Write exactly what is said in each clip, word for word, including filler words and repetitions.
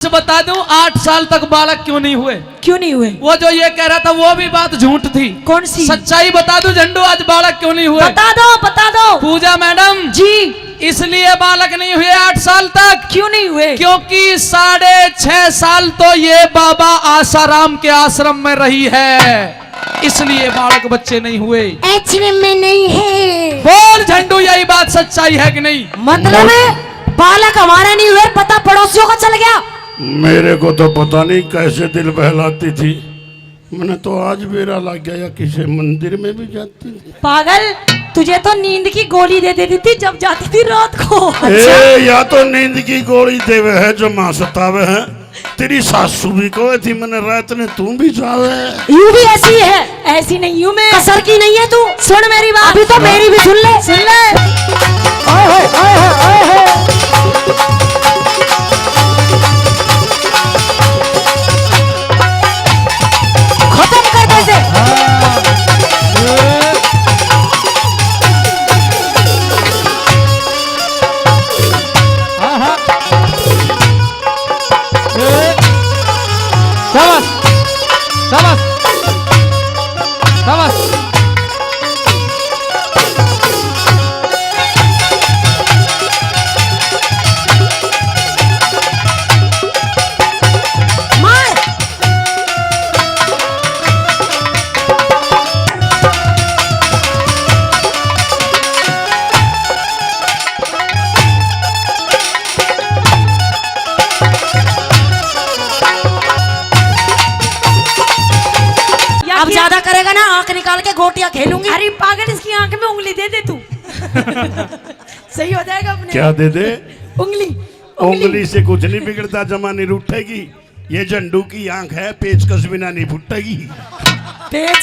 बता दूं, आठ साल तक बालक क्यों नहीं हुए? क्यों नहीं हुए? वो जो ये कह रहा था, वो भी बात झूठ थी। कौन सी? सच्चाई बता दूं झंडू, आज बालक क्यों नहीं हुए? बता दो, बता दो। पूजा मैडम जी, इसलिए बालक नहीं हुए आठ साल तक। क्यों नहीं हुए? क्योंकि साढ़े छह साल तो ये बाबा आसाराम के आश्रम में रही है, इसलिए बालक बच्चे नहीं हुए। आश्रम में नहीं है। बोल झंडू, यही बात सच्चाई है कि नहीं? मतलब बालक हमारे नहीं हुए, पता पड़ोसियों का चल गया। मेरे को तो पता नहीं कैसे दिल बहलाती थी, मैंने तो आज बेरा लग गया, या किसी मंदिर में भी जाती थी। पागल, तुझे तो नींद की गोली दे देती थी जब जाती थी रात को। ए, या तो नींद की गोली देवे है जो माँ सतावे है। तेरी सासू भी कहे थी, मैंने रात ने तू भी जावे। यू भी ऐसी है। ऐसी नहीं हूँ मैं। कसर की नहीं है तू। सुन मेरी बात। अभी तो मेरी भी सुन ले। सुन ले। ओए होए, ओए होए, ओए होए। खत्म कर दे इसे। हाँ, हाँ। ए, शाबाश, शाबाश, शाबाश। मार। अब ज्यादा करेगा ना, आंख निकाल के गोटियां खेलूंगी। अरे पागल, इसकी आंख में उंगली दे दे तू। सही हो जाएगा अपने। क्या दे दे? उंगली। उंगली। उंगली से कुछ नहीं बिगड़ता, जमा नहीं रूठेगी। ये झंडू की आंख है, पेचकस बिना नहीं फुटेगी। पेच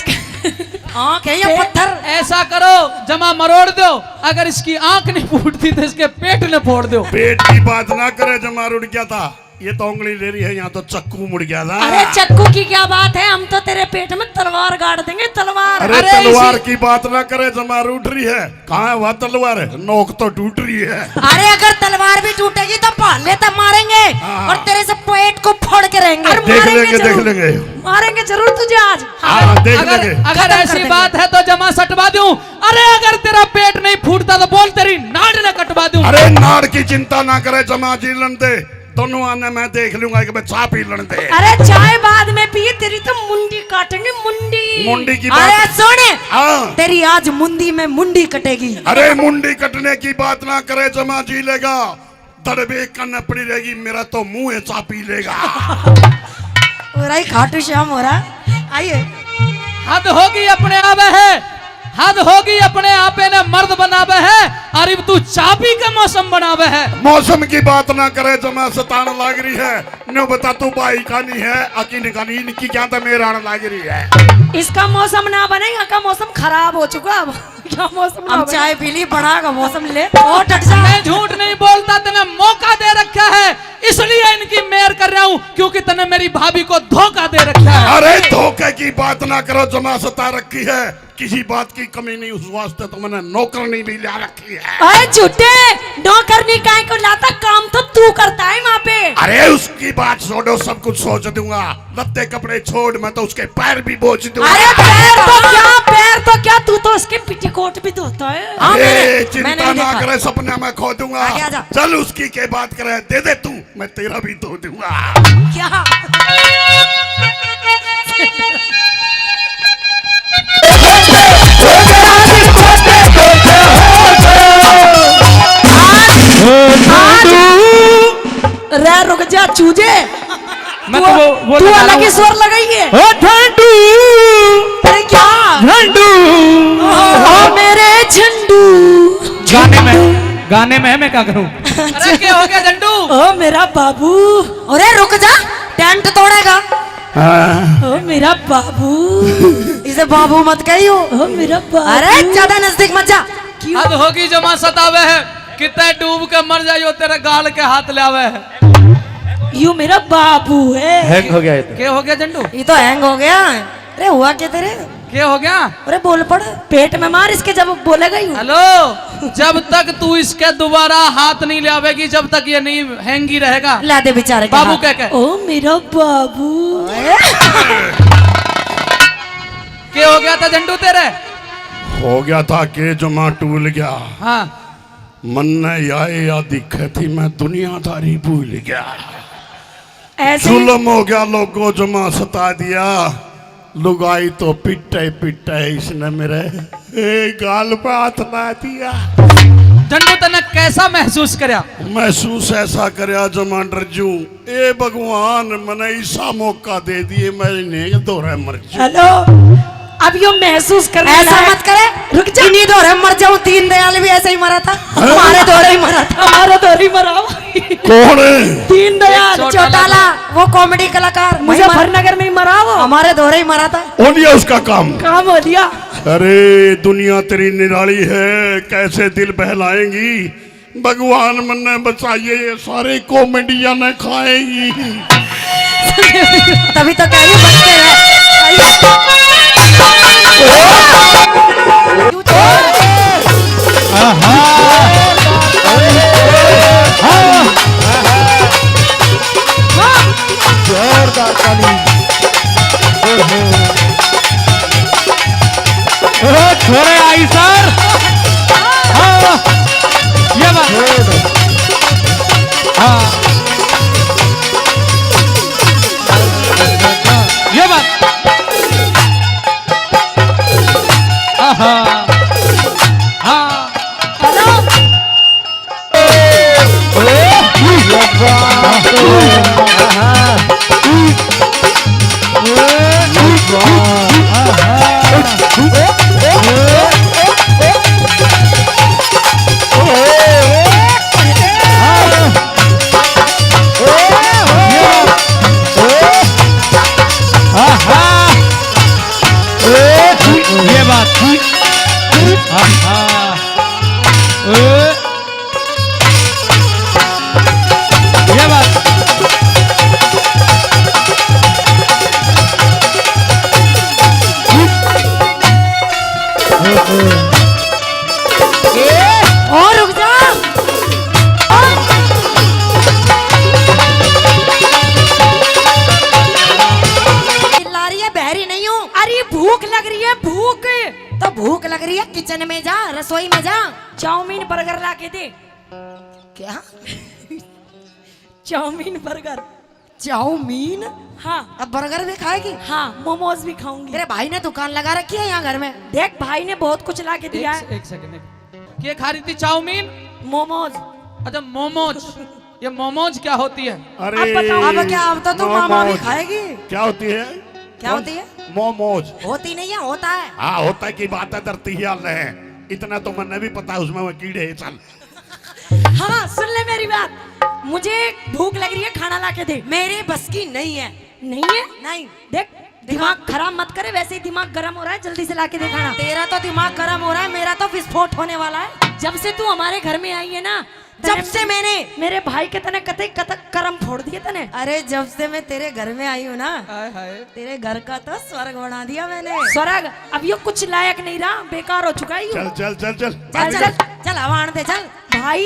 आंख है या पे-, पत्थर? ऐसा करो, जमा मरोड़ दो, अगर इसकी आंख नहीं फूटती तो इसके पेट ने फोड़ दो। पेट की बात ना करे, जमा रुड़ गया था। ये तो उंगली ले रही है, यहाँ तो चक्कू मुड़ गया था। अरे चक्कू की क्या बात है, हम तो तेरे पेट में तलवार गाड़ देंगे, तलवार। अरे अरे तलवार इसी की बात ना करे, जमा रूठ रही है। कहाँ है वह तलवार? नोक तो टूट रही है। अरे अगर तलवार भी टूटेगी तो भाले तो मारेंगे। हाँ। और तेरे से पेट को फोड़ के रहेंगे। अरे देख मारेंगे लेंगे, देख जरूर। लेंगे। मारेंगे जरूर तुझे आज। हाँ, देख अगर, लेंगे। अगर खत्म कर ऐसी देंगे। बात है तो जमा सटवा दूं। अरे अगर तेरा पेट नहीं फूटता तो बोल, तेरी नाड़ ना कटवा दूं। अरे नाड़ की चिंता ना करे, जमा जी लेने दे। दोनों आने मैं देख लूंगा, एक बार चाय पी लेने दे। अरे चाय बाद में पी, तेरी तो मुंडी काटेंगे, मुंडी। मुंडी की बात। अरे सुन, हाँ। तेरी आज मुंदी में मुंडी कटेगी। अरे मुंडी कटने की बात ना करे, जमा जी लेगा, दड़बे कन पड़ी रहेगी, मेरा तो मुंह है चापी लेगा। हो रहा है खाटू श्याम हो रहा। आइए। हद होगी अपने आवे है, हद होगी अपने आपे ने मर्द बनावे है, और इब तू चाबी का मौसम बनावे है। मौसम की बात ना करे, जमा सतान लाग रही है। न्यू बता, तू भाई कानी है, अकिन कानी, इनकी क्या तो मेर आन लाग रही है। इसका मौसम ना बने, यहाँ का मौसम खराब हो चुका अब। क्या मौसम ना हम बने? चाय पी ली, बड़ा का मौसम ले। ओ, डट जा। मैं झूठ नहीं बोलता, तने मौका दे रखा है, इसलिए इनकी मेर कर रहा हूँ, क्योंकि तने मेरी भाभी को धोखा दे रखा है। अरे, धोखे की बात ना करो, जमा सता रखी है। किसी बात की कमी नहीं, उस वास्ते तो मैंने नौकरनी भी ला रखी है। अरे झूठे, नौकरनी काय को लाता, काम तो तू करता है वहाँ पे। अरे उसकी बात छोड़ो, सब कुछ सोच दूंगा। लत्ते कपड़े छोड़, मैं तो उसके पैर भी पोंछ दूंगा। अरे पैर तो क्या, पैर तो क्या, तू तो उसके पेटीकोट भी धोता है। हाँ, अरे मैंने, चिंता मैंने भी ना देखा। करे, सपने में खो दूंगा। आगे आजा। चल उसकी के बात करे, दे दे तू। मैं तेरा भी धो दूंगा। क्या? रे रुक जा चूजे। मैं तू, तो वो, वो तू लगाना अलग ही वो स्वर लगाई है। ओ ठंडू। अरे क्या? ठंडू। ओ मेरे झंडू। गाने में, गाने में है, मैं क्या करूं? अरे क्या हो गया झंडू? ओ मेरा बाबू। अरे रुक जा, टेंट तोड़ेगा। हाँ। ओ मेरा बाबू। इसे बाबू मत कहियो। ओ मेरा बाबू। अरे ज्यादा नजदीक मत जा। क्यों? हद होगी जमा सतावे है, कितने डूब के मर जाइयो, तेरे गाल के हाथ ले आवे है। यू मेरा बाबू है। हैंग हो गया ये तो। क्या हो गया झंडू? ये तो हैंग हो गया। अरे हुआ क्या तेरे? क्या हो गया? अरे बोल पड़, पेट में मार इसके जब बोलेगा ही। हेलो, जब तक तू इसके दोबारा हाथ नहीं लावेगी, जब तक ये नहीं हैंगी रहेगा। ला दे बेचारे के बाबू हाथ। कह के। ओ मेरा बाबू। के हो गया था झंडू तेरे? हो गया था के जमा टूल गया। हाँ। मन्ने याए या दिखे थी, मैं दुनियादारी भूल गया। ऐसे ही जुल्म हो गया, लोगों जमा सता दिया। लुगाई तो पिट्टे पिट्टे इसने मेरे, ए, गाल पे हाथ ला दिया। झंडू, तन्ने कैसा महसूस करया? महसूस ऐसा करया जमा डर जू। ए भगवान, मने ऐसा मौका दे दिए, मैं इन्हें धोरे मर जाऊं। हेलो, अब यो महसूस करने ऐसा लायक मत करे। रुक जा। इन्हीं धोरे मर जाऊं, दीन दयाल भी ऐसे ही मरा था। हैं? हमारे धोरे ही मरा था। हमारे धोरे ही मरा। कौन है? दीन दयाल चौटाला। चौटाला, वो कॉमेडी कलाकार। मुजफ्फरनगर में ही मरा वो। हमारे धोरे ही मरा था। हो गया उसका काम। काम हो गया। अरे, दुनिया तेरी निराली है, कैसे दिल बहलाएंगी। भगवान मन्ने बचाइए, ये सारे कॉमेडियन ने खाएंगी। तभी तो कह रही हूँ, बचते रहे। आहा। हाँ। जोरदार ताली। ओ, छोरे आई सर। हाँ, ये बात। हाँ, ये बात। आहा। हाँ। ये बात। आहा। ये बात। और रुक जा। चिल्ला रही है, बहरी नहीं हूँ। अरे भूख लग रही है, भूख। तो भूख लग रही है, किचन में जा, रसोई में जा। चाउमीन बर्गर ला के दे। क्या? Chow mein burger. चाउमीन? हाँ। अब बर्गर भी खाएगी? हाँ, मोमोज भी खाऊंगी। तेरे भाई ने दुकान लगा रखी है यहाँ घर में। देख, भाई ने बहुत कुछ ला के दिया है। एक सेकंड। के खा रही थी? चाउमीन? मोमोज। अच्छा, मोमोज। ये मोमोज क्या होती है? अरे, अब बताओ। अब क्या, अब तो तू मामा भी खाएगी। क्या होती है? क्या होती है? मोमोज। होती नहीं है, होता है। हाँ, होता है की बात है, धरती ही हाल है। इतना तो मन्ने भी पता है, उसमें वो कीड़े हैं। चल। हाँ, सुन ले मेरी बात, मुझे भूख लग रही है, खाना ला के दे। मेरे बस की नहीं है। नहीं है? नहीं। देख, दिमाग खराब मत करे, वैसे ही दिमाग गर्म हो रहा है, जल्दी से ला के दे खाना। तेरा तो दिमाग गर्म हो रहा है, मेरा तो विस्फोट होने वाला है। जब से तू हमारे घर में आई है ना, जब से मैंने मेरे भाई के तने कतई कतक करम फोड़ दिए तने। अरे, जब से मैं तेरे घर में आई हूँ ना, हाय हाय। तेरे घर का तो स्वर्ग बना दिया मैंने। स्वर्ग? अब यो कुछ लायक नहीं रहा, बेकार हो चुका है यो। चल, चल, चल, चल। चल, चल, चल, हवा आने दे, चल। भाई,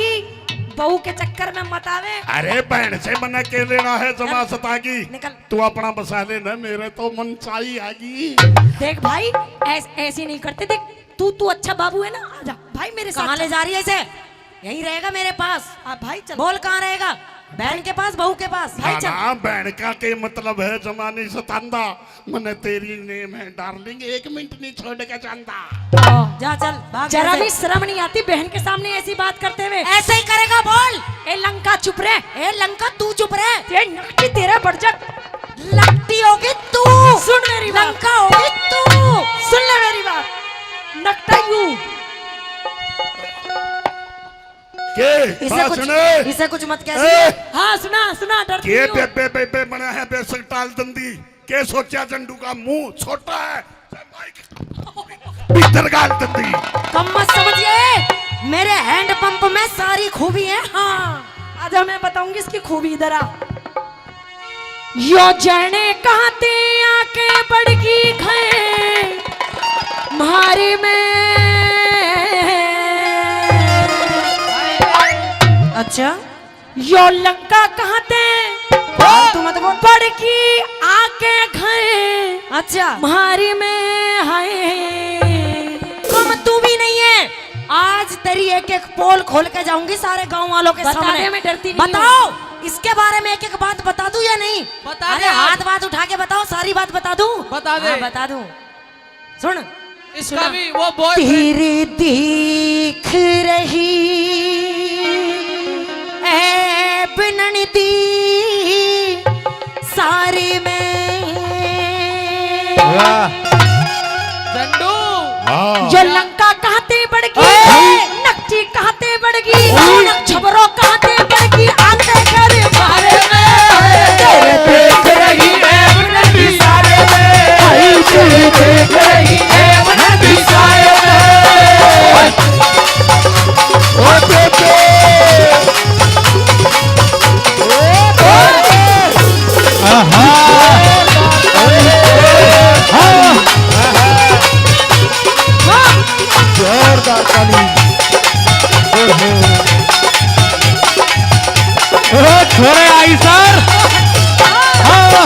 बहू के चक्कर में मत आवे। अरे, बहन से मना के लेना है, जमा सता की। निकल। तू अपना बसा ले ना, मेरे तो मन चाही आगी। देख भाई, ऐस-, ऐसे नहीं करते। देख, तू, तू अच्छा बाबू है ना, आजा भाई मेरे साथ। कहाँ ले जा रही है इसे? यहीं रहेगा मेरे पास। हाँ भाई, चल। बोल, कहाँ रहेगा? बहन के पास, बहू के पास? भाई, ना, चल। ना, बहन का के मतलब है, जमा नहीं सतांदा। मने तेरी नेम है डार्लिंग, एक मिनट नहीं छोड़ के जांदा। जा चल, भाग जरा यहाँ से। भी शर्म नहीं आती बहन के सामने ऐसी बात करते हुए? ऐसे ही करेगा, बोल। ए लंका चुप रह। ए लंका तू चुप रह। ये नकटी तेरा बढ़ जा। लकटी होगी तू। सुन मेरी बात। लंका होगी तू। सुन ले मेरी बात। नकटा यू। के? इसे बात कुछ, सुने। इसे कुछ मत कह ए! दी। हाँ, सुना, सुना, डरती के हूँ। बे, बे, बे, बे बना है, बेशक टाल दंदी। के सोचा झंडू का मुंह छोटा है? भीतर गाल दंदी। कम मत समझिए, मेरे हैंड पंप में सारी खूबी है। हाँ, आजा, मैं बताऊंगी इसकी खूबी, इधर आ। यो जाने कहाँ ते आके बड़की खाए। हारी में। अच्छा। यो लंका कहाँ ते? हाँ, तू मत बोल। पड़ की आके घर। अच्छा। म्हारी में हाय। कम तू भी नहीं है। आज तेरी एक एक पोल खोल के जाऊंगी सारे गांव वालों के बता सामने। दे, मैं डरती नहीं हूँ। बताओ, इसके बारे में एक एक बात बता दूं या नहीं? बता अरे दे। हाथ बात उठा के बताओ, सारी बात बता दूं? बता दे। हाँ, बता दूं। सुन। इसका सुना। भी वो बॉयफ्रेंड। तेरी दिख रही ऐ बनन दी सारी में। वाह। झंडू। हाँ। जो लंका कहाँ ते बढ़ गई, ओए। नकटी कहाँ ते बढ़ गई, ओए। छबरो कहाँ ते बढ़ गई, आते घर बारे में। तेरे देख रही है बनन दी सारे में। तेरे देख रही है बनन दी सारे में। ओ बेटे। आहा। जोरदार ताली। ओ, छोरे आई सर। हाँ,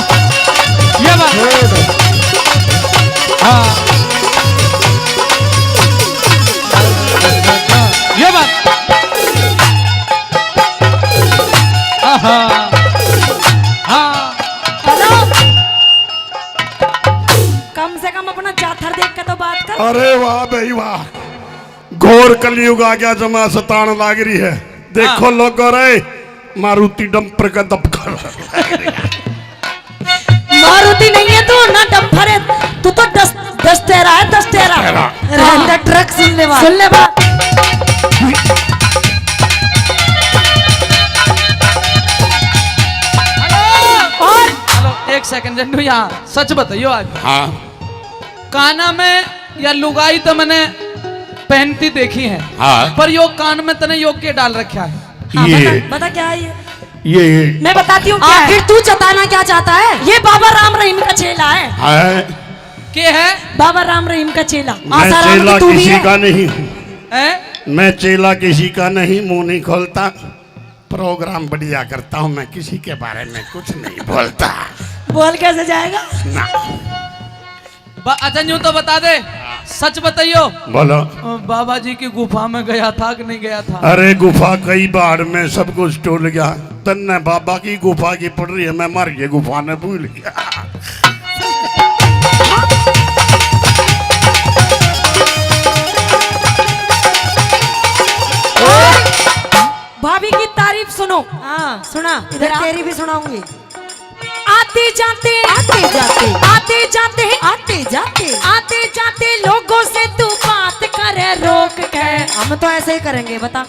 ये बात। हाँ, ये बात। आहा। हाँ। हेलो। कम से कम अपना जाथर देख के तो बात कर। अरे वाह भाई वाह, घोर कलयुग आ गया, जमा सतान लाग रही है। देखो हाँ। लोगों रे, मारुति डंपर का दबका। मारुति नहीं है तू, ना डंपर है, तू तो डस-, डस्टेरा है, डस्टेरा। डस्टेरा। रहने दे, ट्रक सुन ले बात। सुन ले बात। हेलो। और? हेलो, एक सेकंड, झंडू, यहाँ सच बताइयो आज। हाँ। काना में या लुगाई तो मैंने पहनती देखी है, हाँ। पर यो कान में तने यो के डाल रखा है? हाँ, ये बता, बता क्या है ये? ये मैं बताती हूँ क्या है। आखिर तू जताना क्या चाहता है? ये बाबा राम रहीम का चेला है। है। के है? बाबा राम रहीम का चेला। मैं आसाराम चेला की तू भी किसी है। का नहीं हूँ। हैं? मैं चेला किसी का नहीं, मुंह नहीं खोलता। प्रोग्राम बढ़िया करता हूँ मैं, किसी के बारे में कुछ नहीं बोलता। बोल कैसे जाएगा? ना। बा-, अच्छा, यूं तो बता दे, सच बताइयो। बोलो। अ, बाबा जी की गुफा में गया था कि नहीं गया था? अरे, गुफा कई बार में सब कुछ टूट गया। तन्ने बाबा की गुफा की पड़ रही है, मैं मर गया, गुफा ने भूल गया। भाभी की तारीफ सुनो। हाँ, सुना। इधर इधर आ। तेरी भी सुनाऊंगी। आते जाते, आते जाते, आते जाते, आते जाते, आते जाते लोगों से तू बात करे रोक के। हम तो ऐसे ही करेंगे, बता।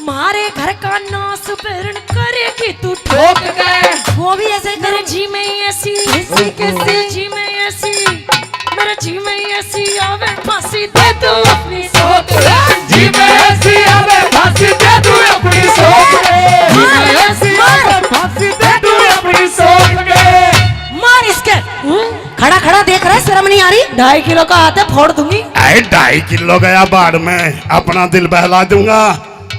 मारे घर का नाश बिरण करेगी तू ठोक के। वो भी ऐसे ही मेरे करेंगे। जी में ऐसी, ऐसी कैसी? जी में ऐसी, मेरे जी में ऐसी आवे फांसी दे तू अपनी सोच। जी में ऐसी आवे फांसी दे तू अपनी सोच। जी में ऐसी आवे फांसी दे तू अपनी सोच। मार इसके। खड़ा खड़ा देख रहा है, शर्म नहीं आ रही? ढाई किलो का हाथ है, फोड़ दूंगी। अरे, ढाई किलो गया बाढ़ में, अपना दिल बहला दूंगा।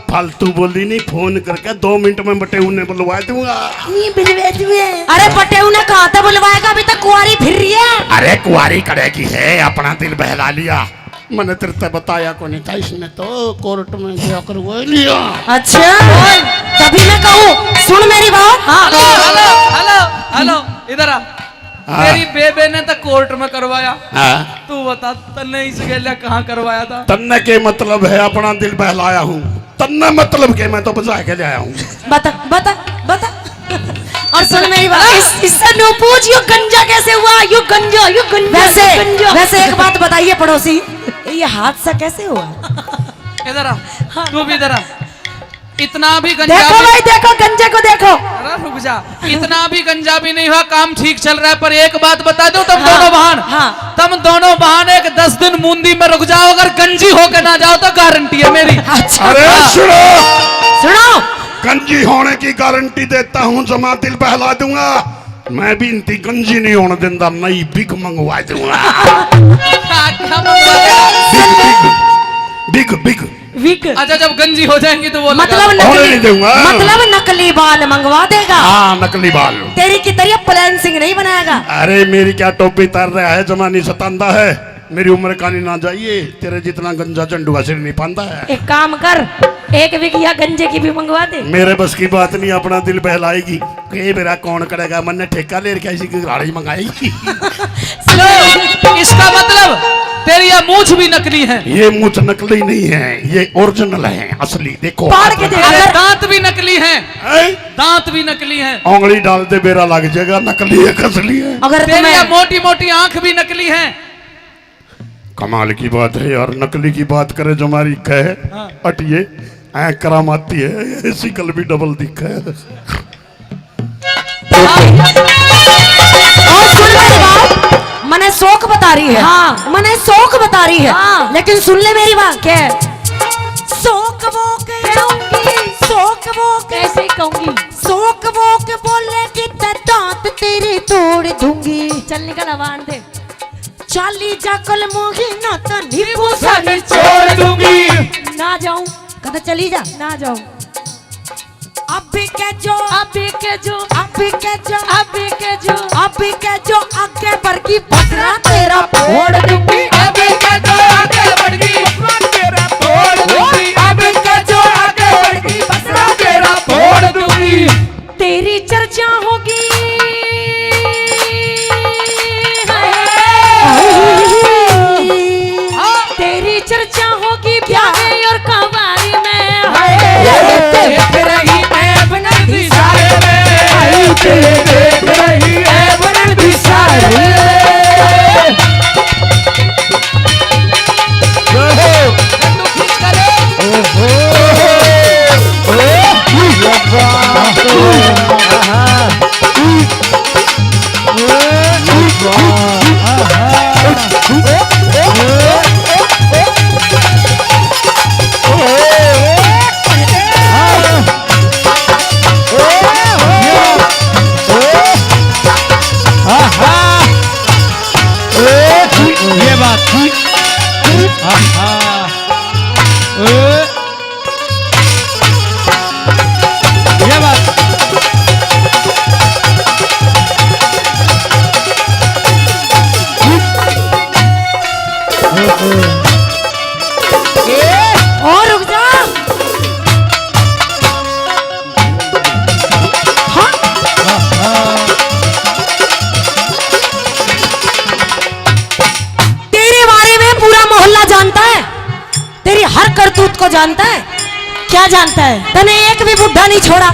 फालतू बोली नहीं, फोन करके दो मिनट में बटेऊ ने बुलवा दूंगा। नहीं बुलवा दूंगा। अरे बटेऊ ने कहाँ तक बुलवाएगा, अभी तक कुंवारी फिर रही है। अरे कुंवारी करेगी है, अपना दिल बहला लिया। मैंने तेरे ते बताया को नहीं था, इसने तो कोर्ट में जाकर वो लिया। अच्छा, तभी मैं कहूँ, सुन मेरी बात। हाँ। हेलो, हेलो, हेलो, हेलो, इधर आ। हाँ। तेरी बेबे ने तो कोर्ट में करवाया। हाँ। तू बता, तन्ने इस गेल्या कहाँ करवाया था? तन्ने के मतलब है, अपना दिल बहलाया हूँ। तन्ने मतलब के मैं तो बजा के ले आया हूँ। बता, बता, बता। और सुन मेरी बात। इस, इससे न्यू पूछ, यू गंजा कैसे हुआ? यू गंजा, यू गंजा, वैसे, यू गंजा। वैसे एक बात बताइए पड़ोसी, ये हादसा कैसे हुआ? इधर आ, हाँ। तू भी इधर आ। इतना भी गंजा देखो भी भाई, देखो गंजे को देखो। अरे रुक जा, इतना भी गंजा भी नहीं हुआ, काम ठीक चल रहा है। पर एक बात बता दूं तुम हाँ, दोनों बहन, हाँ। तुम दोनों बहन एक दस दिन मुंदी में रुक जाओ, अगर गंजी होके ना जाओ तो गारंटी है मेरी। अच्छा। अरे हाँ। सुनो, सुनो। गंजी होने की गारंटी देता हूँ, जमा दिल बहला दूंगा। मैं भी इनती गंजी नहीं होने देंदा, नई बिग मंगवा दूंगा। आखा मंगवा देगा। Big, big, big, big. Wig. अच्छा, जब गंजी हो जाएंगी तो वो लगा मतलब दो। होने नकली, नहीं दूंगा। मतलब नकली बाल मंगवा देगा। हाँ, नकली बाल। तेरी की तरह प्लान सिंह नहीं बनाएगा। अरे, मेरी क्या टोपी तर रहा है, जमानी सतांदा है। मेरी उम्र कानी ना जाइए, तेरे जितना गंजा झंडुआ सिर नहीं पांदा है। एक काम कर, एक विग या गंजे की भी मंगवा दे। मेरे बस की बात नहीं, अपना दिल बहलाएगी। ये मेरा कौन करेगा, मैंने ठेका ले रखा, इसी की घराड़ी मंगाएगी। लो, इसका मतलब तेरी ये मूछ भी नकली है। ये मूछ नकली नहीं है, ये ओरिजिनल है, असली। देखो, पाड़ के देख। तेरे दांत भी नकली हैं। हैं? दांत भी नकली हैं। उंगली डाल दे, बेरा लग जाएगा, नकली है, असली है। अगर तेरी तुम्हें ये मोटी मोटी आंख भी नकली है। कमाल की बात है यार, नकली की बात करे जो हमारी कहे। हाँ। अटिए, ऐ करामाती है, ये शिकल भी डबल दिखे। और सुन मेरी बात, मने शौक बता रही है। हाँ। मने शौक बता रही है। हाँ। लेकिन सुन ले मेरी बात। क्या? शौक वो के कहूंगी, शौक वो के कैसे कहूंगी? शौक वो के बोलेगी तो दांत तेरे तोड़ दूंगी। चल निकल, आवाज दे। चाली जा कल मोही ना तो नींबू सानी छोड़ दूंगी। ना जाऊं। कदे चली जा। ना जाऊं। अभी के जो, अभी के जो, अभी के जो, अभी के जो, अभी के जो आगे बढ़ गई बसरा तेरा फोड़ दूंगी। अभी के जो आगे बढ़ गई बसरा तेरा फोड़ दूंगी। अभी के जो आगे बढ़ गई बसरा तेरा फोड़ दूंगी। तेरी चर्चा होगी। हाँ। तेरी चर्चा होगी ब्याह और कवारी में। हाय, देख रही ऐब नंदी सारे में। हाय, देख रही ऐब नंदी सारे में। ओहो। ओहो। ओहो। आहा। ये बात। आहा। ये बात। और रुक जा। हाँ। तेरे बारे में पूरा मोहल्ला जानता है। तेरी हर करतूत को जानता है। क्या जानता है? तने एक भी बुढ़ा नहीं छोड़ा।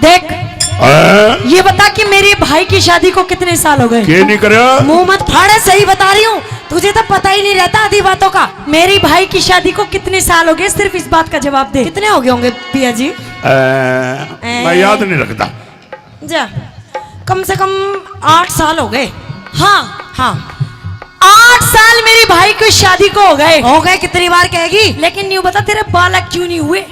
देख, हाँ? ये बता कि मेरे भाई की शादी को कितने साल हो गए? के नहीं करया? मुंह मत फाड़े, सही बता रही हूँ, तुझे तो पता ही नहीं रहता आधी बातों का। मेरी भाई की शादी को कितने साल हो गए, सिर्फ इस बात का जवाब दे। कितने हो गए होंगे पिया जी? ए, ए। मैं याद नहीं रखता। जा, कम से कम आठ साल हो गए। हाँ। हाँ। आठ साल मेरी भाई की शादी को हो गए। हो गए, कितनी बार कहेगी? लेकिन न्यू बता, तेरे बालक क्यों नहीं हुए?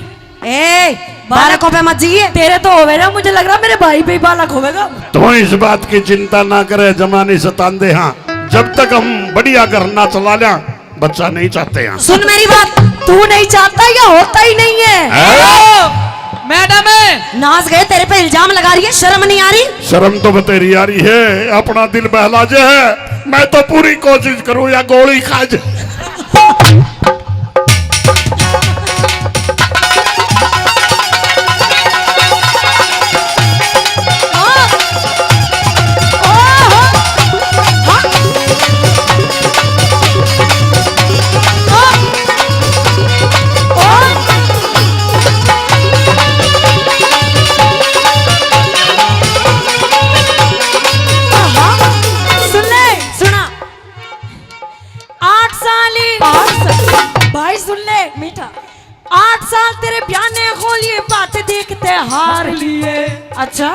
ए, बालकों पे मत जाइए। तेरे तो होवे ना, मुझे लग रहा मेरे भाई पे ही बालक होवेगा। तो इस बात की चिंता ना करे, जमाने सतांदे हाँ। जब तक हम बढ़िया घर ना चला लिया, बच्चा नहीं चाहते हैं। सुन मेरी बात, तू नहीं चाहता या होता ही नहीं है? हैं? ओ, मैडम है। नाच गए, तेरे पे इल्जाम लगा रही है, शर्म नहीं आ रही? शर्म तो बतेरी आ रही है, अपना दिल बहला जे है। मैं तो पूरी कोशिश करूँ या गोली खा जे। सुन ले, सुना। आठ साल ही। आठ साल। भाई सुन ले मीठा, आठ साल तेरे ब्याह ने हो लिए, बात देखते हार लिए। अच्छा।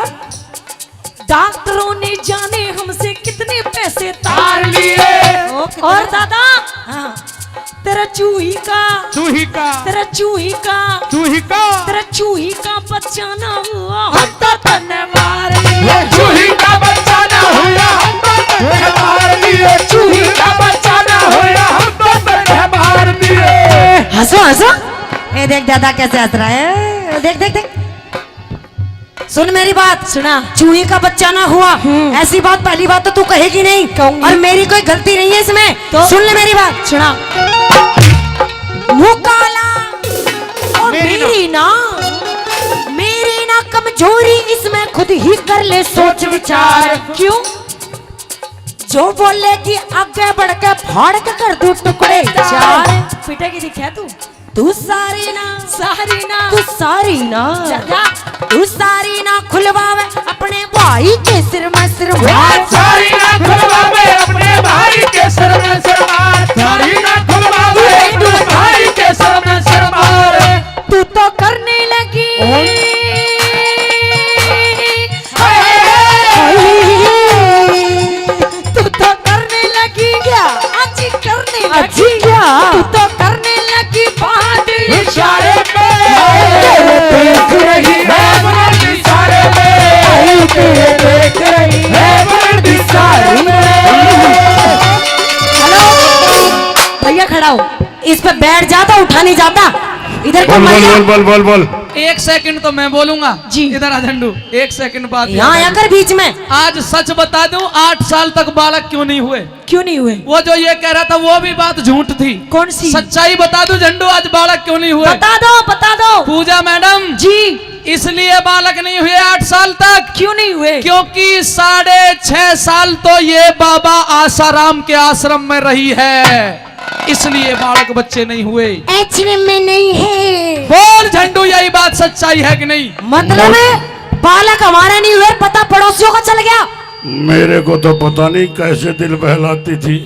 डॉक्टरों ने जाने हमसे कितने पैसे तार लिए। ओके। और दादा, हाँ। तेरा चूही का, चूही का, तेरा चूही का, चूही का, तेरा चूही का बच्चा ना हुआ, हम तो तन्ने मार लिए। चूही का बच्चा दादा कैसे हंस रहा है, देख, देख, देख। सुन मेरी बात। सुना। चूही का बच्चा ना हुआ। हम्म। ऐसी बात, पहली बात तो तू कहेगी नहीं। कहूंगी। और मेरी कोई गलती नहीं है इसमें। तो? सुन ले मेरी बात। सुना। मुँह काला। और मेरी ना। मेरी ना, मेरी ना कमजोरी, इसमें खुद ही कर ले सोच विचार। क्यों? जो बोलेगी आगे बढ़ के फाड़ के कर दूं टुकड़े चार। पिटेगी दिखे तू। तू सारी ना, सारी ना, तू सारी ना, जा, जा। तू सारी ना खुलवावे अपने भाई के सिर में सिर मार। सारी ना खुलवावे अपने भाई के सिर में सिर मार। सारी ना खुलवावे अपने भाई के सिर में सिर मार। तू तो करने लगी। ओए। तू तो करने लगी क्या? आज करने लगी। क्या? तू तो करने लगी बात इशारे पे। तेरे देख रही है बात इशारे पे। तेरे देख रही है बात इशारे पे। हेलो, भैया खड़ा हो, इस पे बैठ जाता, उठा नहीं जाता। इधर को बोल, बोल, बोल, बोल, बोल। एक सेकंड तो मैं बोलूंगा। जी। इधर आ झंडू, एक सेकंड बात यहाँ याद आ आकर गई। बीच में। आज सच बता दूं, आठ साल तक बालक क्यों नहीं हुए? क्यों नहीं हुए? वो जो ये कह रहा था, वो भी बात झूठ थी। कौन सी? सच्चाई बता दूं झंडू, आज बालक क्यों नहीं हुए? बता दो, बता दो। पूजा मैडम। जी। इसलिए बालक नहीं हुए आठ साल तक। क्यों नहीं हुए? क्योंकि साढ़े छह साल तो ये बाबा आसाराम के आश्रम में रही है। इसलिए बालक बच्चे नहीं हुए। एक्चुअली में नहीं है। बोल झंडू, यही बात सच्चाई है कि नहीं? मतलब है, बालक हमारे नहीं हुए, पता पड़ोसियों का चल गया। मेरे को तो पता नहीं कैसे दिल बहलाती थी,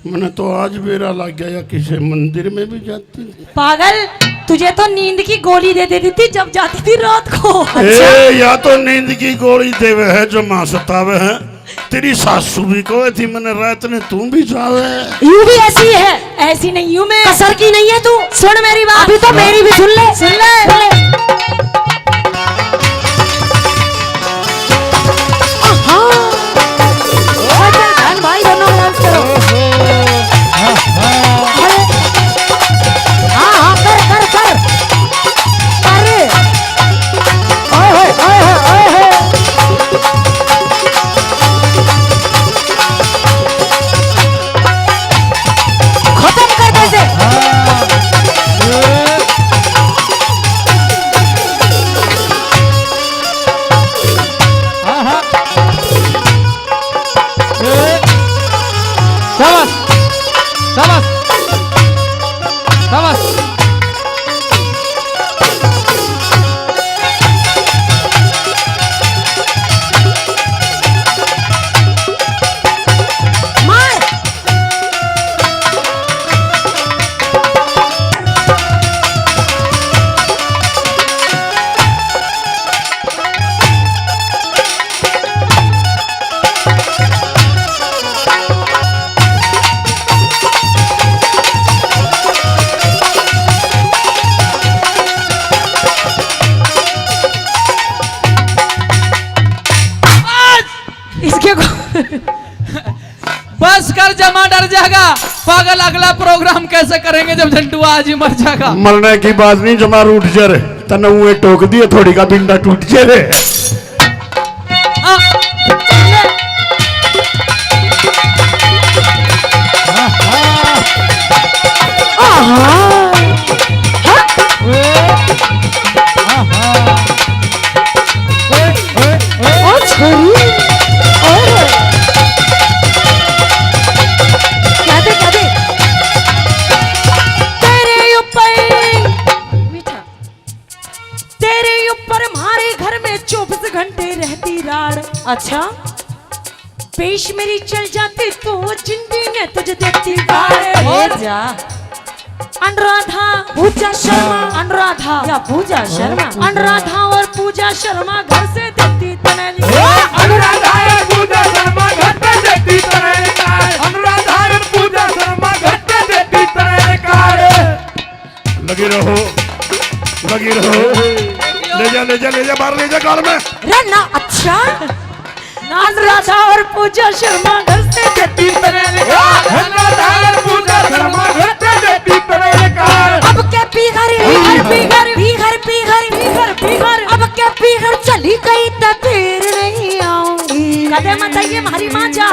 मैंने तो आज बेरा लग गया या किसी मंदिर में भी जाती थी। पागल, तुझे तो नींद की गोली दे देती थी जब जाती थी रात को। ए, या तो नींद की गोली देवे है जो माँ सतावे है। तेरी सासू भी कहे थी, मैंने रात ने तू भी जावे। यू भी ऐसी है। ऐसी नहीं हूँ मैं। कसर की नहीं है तू। सुन मेरी बात। अभी तो मेरी भी सुन ले। सुन ले। सुन ले। आहा। बहन भाई दोनों डांस करो। हाँ, हाँ, कर, कर, कर। अरे। ओए होए, ओए होए, ओए होए। खत्म कर दे इसे। शाबाश, शाबाश, शाबाश। मार। इसके को बस कर, जमा डर जाएगा। पागल, अगला प्रोग्राम कैसे करेंगे जब झंडू आज ही मर जाएगा? मरने की बात नहीं, जमा रूठ जा रे। तन्ने उए टोक दिए, थोड़ी का बिंडा टूट जा रे। आ। आहा। ओ छोरी, ओए। क्या दे, क्या दे? तेरे ऊपर, मीठा। तेरे ऊपर हमारे घर में चौबीस घंटे रहती राड़। अच्छा। पेश मेरी चल जाती तो जिंदगी ने तुझे देती बार। और जा। अनुराधा। पूजा शर्मा। अनुराधा। या पूजा शर्मा। अनुराधा और पूजा शर्मा घर से देती तने निकाल। अनुराधा और पूजा शर्मा घर से देती तने निकाल। अनुराधा और पूजा शर्मा घर से देती तने निकाल। लगी रहो, लगी रहो। ले जा, ले जा, ले जा, बाहर ले जा, गाल में। रे ना, अच्छा। अनुराधा और पूजा शर्मा घर से देती तने निकाल। अनुराधा और पूजा शर्मा घर से देती तने निकाल। अब के पी घर ही घर पी ढली गई तो फिर नहीं आऊंगी। कदे मत आइए हमारी माँ जा।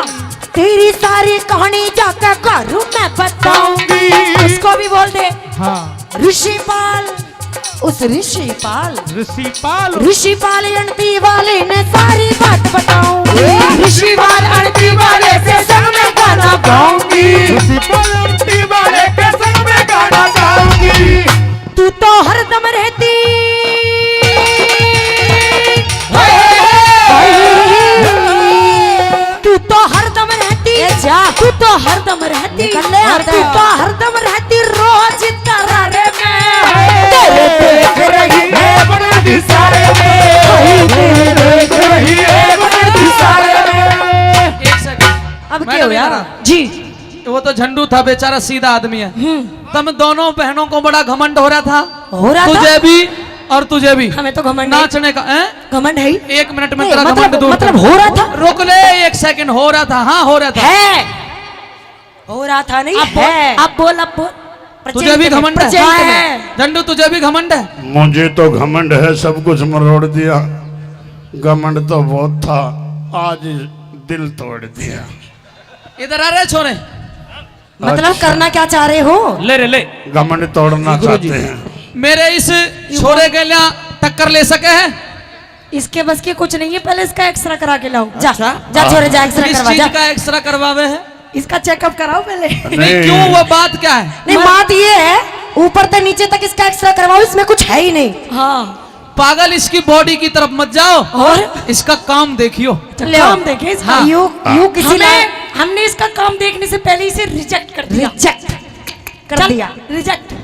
तेरी सारी कहानी जाकर घर में बताऊंगी। उसको भी बोल दे। हाँ। ऋषिपाल, उस ऋषिपाल, ऋषिपाल। ऋषिपाल अणती वाले ने सारी बात बताऊंगी। ऋषिपाल अणती वाले के संग में गाना गाऊंगी। ऋषिपाल अणती वाले के संग में गाना गाऊंगी। तू तो हरदम रहती, तू तो हरदम रहती, ए जा। तू तो हरदम रहती, निकल ले और आता। तू तो हरदम रहती रोज तरारे में। तेरे देख रही है बड़ा दिसारे में, तेरे देख रही है बड़ा दिसारे में। एक सेकंड। अब क्या मैडम, होया? इधर आ। जी। वो तो झंडू था, बेचारा सीधा आदमी है। हम्म। तुम दोनों बहनों को बड़ा घमंड हो रहा था। हो रहा था? तुझे भी और तुझे भी। हमें तो घमंड नहीं। नाचने का, हैं? घमंड है ही। एक मिनट में नहीं, तेरा मतलब, घमंड दूर मतलब कर। हो रहा था? रुक ले, एक सेकंड, हो रहा था। हाँ, हो रहा था। है। हो रहा था नहीं, अब बोल, है। अब बोल, अब बोल। तुझे भी घमंड है? Present में। झंडू, तुझे भी घमंड है? मुझे तो घमंड है, सब कुछ मरोड़ दिया। घमंड तो बहुत था, आज दिल तोड़ दिया। इधर आ रहे छोरे। मतलब अच्छा। करना क्या चाह रहे हो? ले रे, ले। घमंड तोड़ना गुरु जी। चाहते हैं। मेरे इस छोरे के लिए टक्कर ले सके है? इसके बस की कुछ नहीं है, पहले इसका एक्सरा करा के लाओ। जा, अच्छा। जा छोरे, जा, एक्सरा इस करवा, चीज जा। का एक्सरा करवावे है? इसका चेकअप कराओ पहले। नहीं, नहीं। क्यों, वो बात क्या है? नहीं, मर- बात ये है, ऊपर से नीचे तक इसका एक्सरा करवाओ, इसमें कुछ है ही नहीं। हाँ। पागल, इसकी बॉडी की तरफ मत जाओ। और? इसका काम देखियो। अच्छा, ले आओ। काम देखे इसका। हाँ। यू, यू किसी हमने, लायक हमने इसका काम देखने से पहले इसे रिजेक्ट कर दिया। रिजेक्ट कर चल, दिया। रिजेक्ट।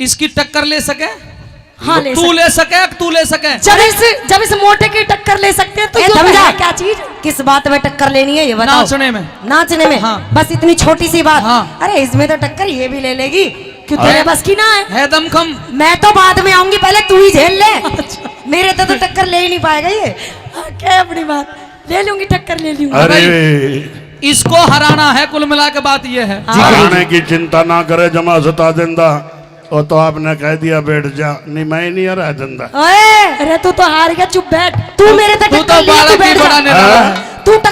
इसकी टक्कर ले सके? हाँ, ले तू सके। ले सके, तू ले सके? जब इस, जब इस मोटे की टक्कर ले सकते हैं, तो ए, यू समझा? है क्या चीज? किस बात में टक्कर लेनी है, ये बताओ। नाचने में। नाचने में? हाँ। बस इतनी छोटी सी बात। हाँ। अरे, इसमें तो टक्कर ये भी ले लेगी। क्यों, तेरे अरे। बस की ना है? है दमखम। मैं तो बाद में आऊंगी, पहले तू ही झेल ले। अच्छा। मेरे तो, तो टक्कर ले ही नहीं पाएगा ये। हाँ, क्या अपनी बात, ले लूंगी टक्कर, ले लूंगी। अरे। भाई, इसको हराना है, कुल मिला के बात ये है। हाँ। हराने की चिंता ना करे, जमा सता देंदा। वो तो आपने कह दिया बैठ जा, नहीं मैं ही नहीं हरा देंदा। ओए, अरे तू तो हार गया, चुप बैठ। तू मेरे से तू टक्कर तो लिए, तू बालक ही बैठ जा। बड़ा निराला है। हाँ। तू टक्कर